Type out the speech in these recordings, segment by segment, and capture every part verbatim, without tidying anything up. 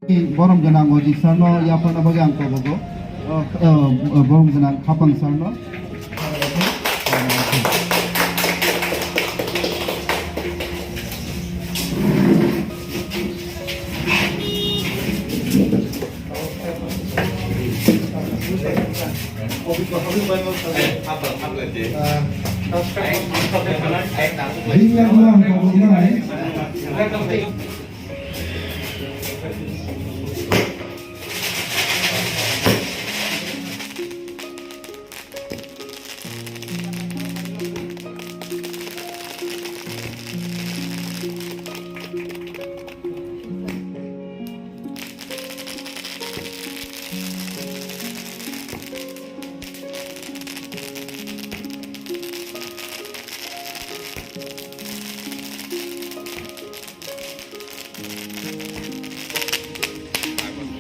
Borom gwnang Ojik sir no yapharna bagwi ang kobogo. O, o, o, borom gwnang Khapang sir no. Bini yagulo ang kobognai.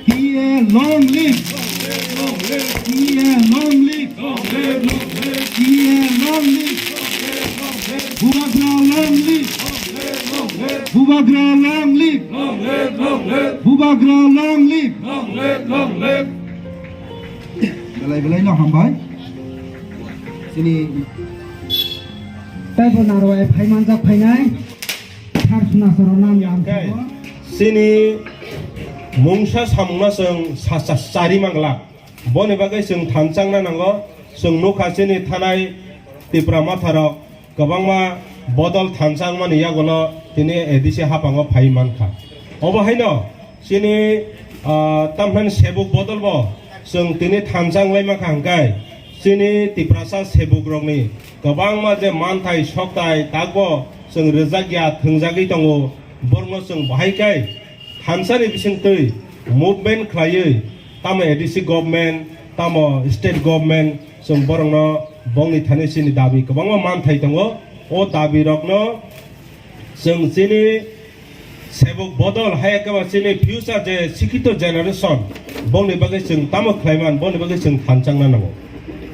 T A long live! T A long live! T A long live! Bubagra long live! Bubagra long live! Bubagra long live! Belai belai no hambai. Chini tei bo narwai phai manjak phainai. Thar suna soro nam lam sabo. Chini mungsa samungno chwng sa-, sa-, sari mangla. Boni bagwi chwng thanchangna nango. Chwng nukha chini thanai Tipra Motha rok kwbangma bodol thanchangmani yagulo tini A D C haphango phai mankha. Obo haino chini, ah, tamphani sebuk bodol bo chwng tini thanchang lai mankha hwnkhe chini Tiprasa sebuk rokni kwbangma je manthai sokthai takbo chwng rwjak ya thwngjagwi tongo, borokno chwng bahai khe thansani bisingtwi movement khlaiwi, tamo A D C government, tamo state government, chwng borokno bongni thani chini dabi kwbangma manthai tongo. O dabi rokno chwng chini sebuk bodol hai khe ba chini future je sikhito generation, bongni bagwi chwng tamo khlaiman, bongni bagwi chwng thanchangna nango.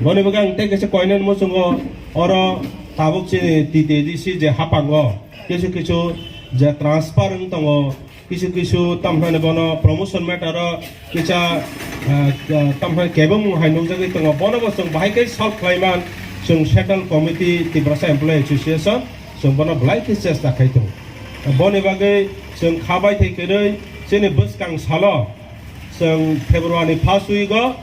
Boni bagwi ang tei kaisa koinani muchungo oro tabuk chini T T A D C je haphango kisu kisu je transfer wng tongo, kisu kisu tamhani bono promotion matter o kisa, ah, ah, tamhani kebengmung hai nukjagwi tongo. Bono bo chwng bahai khe solve khlaiman, chwng Central Committee Tiprasa Employee Association, chwng bono belai khe chesta khai tongo. Boni bagwi chwng kha bai thai kwrwi chini bwskang salo chwng February first week o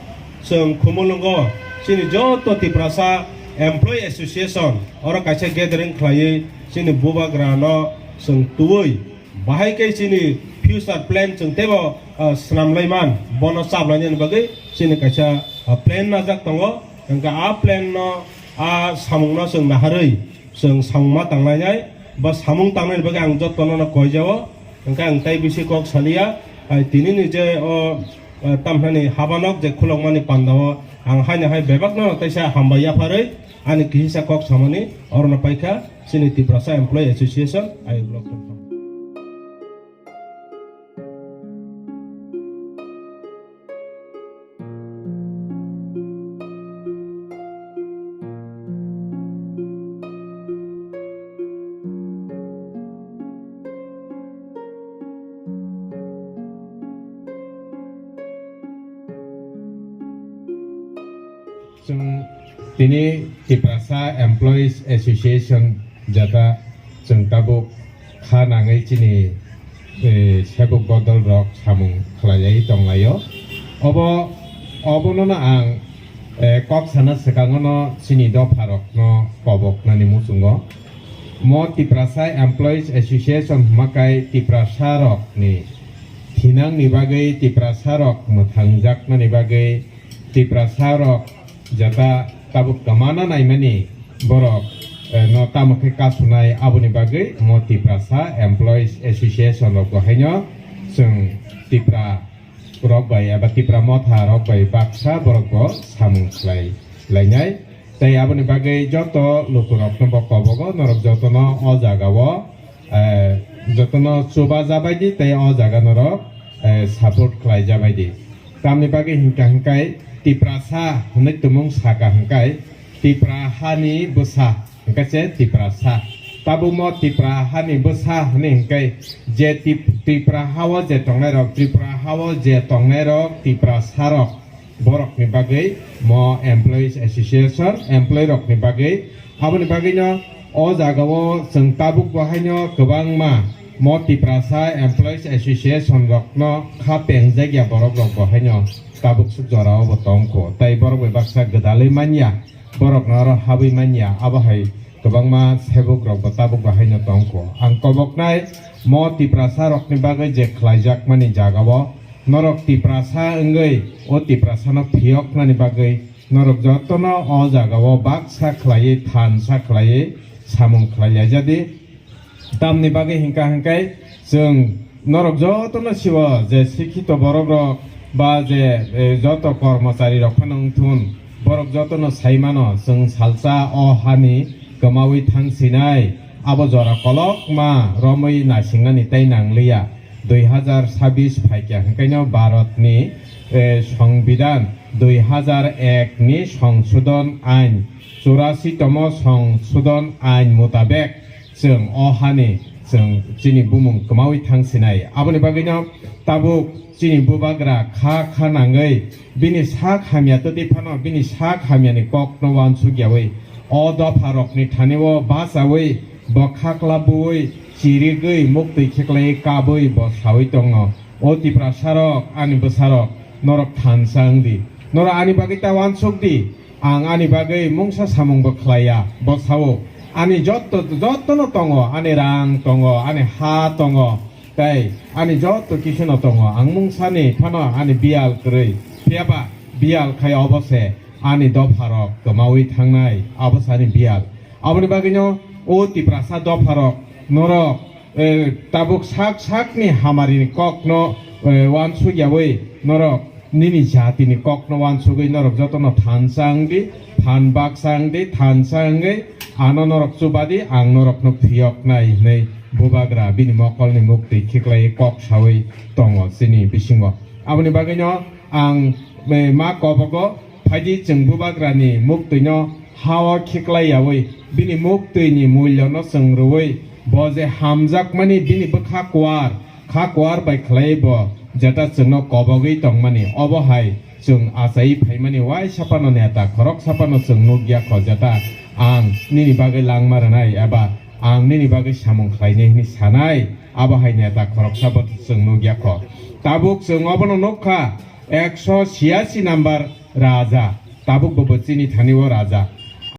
chwng Khumulwngo chini joto Tiprasa Employee Association oro kaisa gathering khlaiwi chini bubagrano chwng twiwi bahai khe chini future plan chwng teibo, ah, swnamlaiman, bono chaplainani bagwi chini kaisa, ah, plan najak tongo. Hwnkhe a plan no, a samungno chwng naharwi chwng samung ma tanglainai, ba samung tangnani bagwi ang jotono no koijao. Hwnkhe ang tai bisi kok saliya, hai tinini je o, ah, tamhani habanok je khulokmani pandao ang haino hai bebakno taisa hambai yapharwi ani kisa kok samani orono paikha. Chini Tiprasa Employee Association, ayuk lok tongthok. Chwng tini Tiprasa Employees Association jata chwng tabuk kha nangwi chini, eh, sebuk bodol rok samung khlaiwi tonglaio. Obo, obono no ang, eh, kok sana swkango no chini dopha rok no kobok nani muchungo. Mo Tiprasa Employees Association hwmakai Tiprasa rok ni thinang ni bagwi, Tiprasa rok mwthangjaknani bagwi, Tiprasa rok jata tabuk kwmana naimani borok, eh, no tamo khe kasunai, aboni bagwi mo Tiprasa Employees Association rok bo haino chwng Tipra rok bai eba Tipra Motha rok bai baksa borok bo samung khlai lainai. Tei aboni bagwi joto lukurokno bo kobogo, norok jotono o jagao, eh, jotono chuba jabaidi tei o jaga norok, eh, support khlai jabaidi. Tamni bagwi hinkha hinkhai Tiprasa hwnwi tumung saka hinkhai Tipra hani bwsa hinkhai se Tiprasa. Tabuk mo Tipra hani bwsa hwnwi hwnkhe je Tip-, Tipra hao je tongnairok, Tripura hao je tongnairok, Tiprasarok, borokni bagwi mo Employees Association, employee rokni bagwi. Aboni bagwino o jagao chwng tabuk bo haino kwbangma mo Tiprasa Employees Association rokno kha pengjakya borok rok bo haino tabuk suk jorao bo tongkho. Tai borok bai baksa gwdalwi manya, borokno oro habwi manya, abo hai kwbangma sebuk rok bo tabuk bo haino tongkho. Ang koboknai mo Tiprasa rokni bagwi je khlaijakmani jagao norok Tiprasa wngwi o Tiprasano phiyoknani bagwi norok jotono o jagao baksa khlaiwi, thansa khlaiwi samung khlai laijadi. Tamni bagwi hwnkha hwnkhe chwng norok jotono sio je sikhito borok rok ba je, e, joto kormochari rok phano wngthun, borok jotono sai mano chwng salsa o hani kwmawi thang sinai, abo jora kolokma romwi naisingnani tei nangliya. Dui hazar sabis phaikya hwnkhaino Bharatni, e, Songbidan dui hazar ek ni Songsodon Ain, churasi tomo Songsodon Ain mutabek chwng o hani chwng chini bumung kwmawi thang sinai. Aboni bagwino tabuk chini bubagra kha kha nangwi bini sak hamya twtwi phano bini sak hamyani kokno uansukyawi o dopha rokni thani o bachawi bo khakla buwi chirigwi muktwi kheklai kabwi bo sawi tongo, "O Tiprasarok, ani bwsarok, norok thansa wng di. Norok ani bagwi ta uansuk di. Ang ani bagwi mungsa samung bo khlai ya," bo sao. "Ani jotto, jottono tongo, ani rang tongo, ani ha tongo, tei ani jotto kisuno tongo. Ang mungsani phano ani biyal kwrwi, phiyaba biyal khai obo se ani dopharok kwmawi thangnai, abo se ani biyal." Aboni bagwino o Tiprasa dopharok, norok, eh, tabuk sak sakni hamarini kokno, eh, uansukyawi norok nini jatini kokno uansugwi norok jotono thansa wng di, phan baksa wng di, thansa wngwi ano norok chuba di, ang norokno phiyoknai hwnwi bubagra bini mokolni muktwi khiklaiwi kok sawi tongo chini bisingo. Aboni bagwino ang, eh, ma kobogo phaidi chwng bubagrani muktwino hao khiklai yawi bini muktwini mulyono chwng rwui bo je hamjakmani bini bwkha kuar, kha kuar bai khlai bo jeta chwngno kobogwi tongmani, obo hai chwng achai phaimani uaisa phano neta khoroksa phano chwng nukya kho jeta ang nini bagwi langma rwnai eba ang nini bagwi samung khlainai hwnwi sanai, abo hai neta khoroksa bo chwng nukya kho. Tabuk chwng obono nukha, ekso chiyasi number raja, tabuk bo bo chini thani o raja.